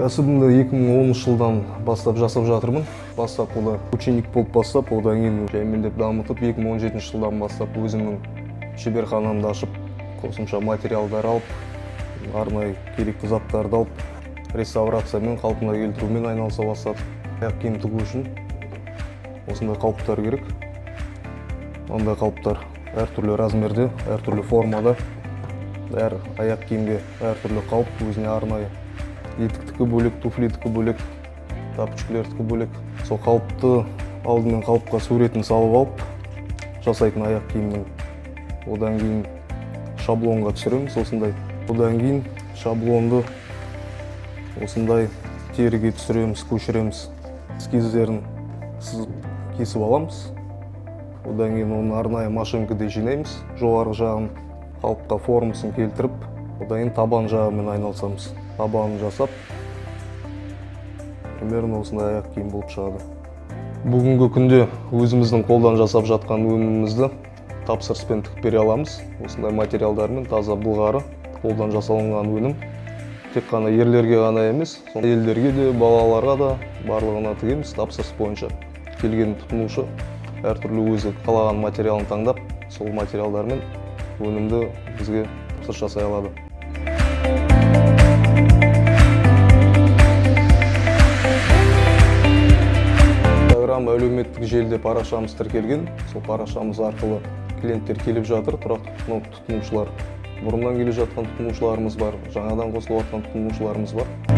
Кәсібімді 2010 жылдан бастап жасап жатырмын. Бастапқыда ученик болып бастап, одан кейін жаймендеп дамытып, 2017 жылдан бастап өзімнің шеберханамды ашып, қосымша материалдар алып, арнайы керекті заттарды алып, реставрациямен, қалпына келтірумен айналыса бастадық. Аяқ киім тігу үшін осындай қалыптар керек. Ондай қалыптар әртүрлі размерде, әртүрлі формада, әр аяқ киімге әртүрлі қалып, өзіне арнайы. Етіктікі бөлек, туфлидікі бөлек, тапочкілердікі бөлек. Сол қалыпты алдымен қалыпқа суретін салып алып, жасайтын аяқ киімнің. Одан кейін шаблонға түсіреміз осындай. Одан кейін шаблонды осындай теріге түсіреміз, көшіреміз. Эскиздерін сызып, кесіп аламыз. Одан кейін оны арнайы машинкада жинаймыз. Жоғарғы жағын қалыпқа формасын келтіріп, одан кейін табан жағымен айналысамыз. Табанын жасап, примерно осындай аяқ киім болып шығады. Бүгінгі күнде өзіміздің қолдан жасап жатқан өнімімізді тапсырыспен тігіп бере аламыз. Осындай материалдармен, таза былғары, қолдан жасалынған өнім. Тек қана ерлерге ғана емес, әйелдерге де, балаларға да, барлығына тігеміз тапсырыс бойынша. Келген тұтынушы әртүрлі өзі қалаған материалын таңдап, сол материалдармен өнімді бізге тапсырыс жасай алады. Инстаграм әлеуметтік желіде парақшамыз тіркелген. Сол парақшамыз арқылы клиенттер келіп жатыр, тұрақты тұтынушылар. Бұрыннан келе жатқан тұтынушыларымыз бар, жаңадан қосылып жатқан тұтынушыларымыз бар.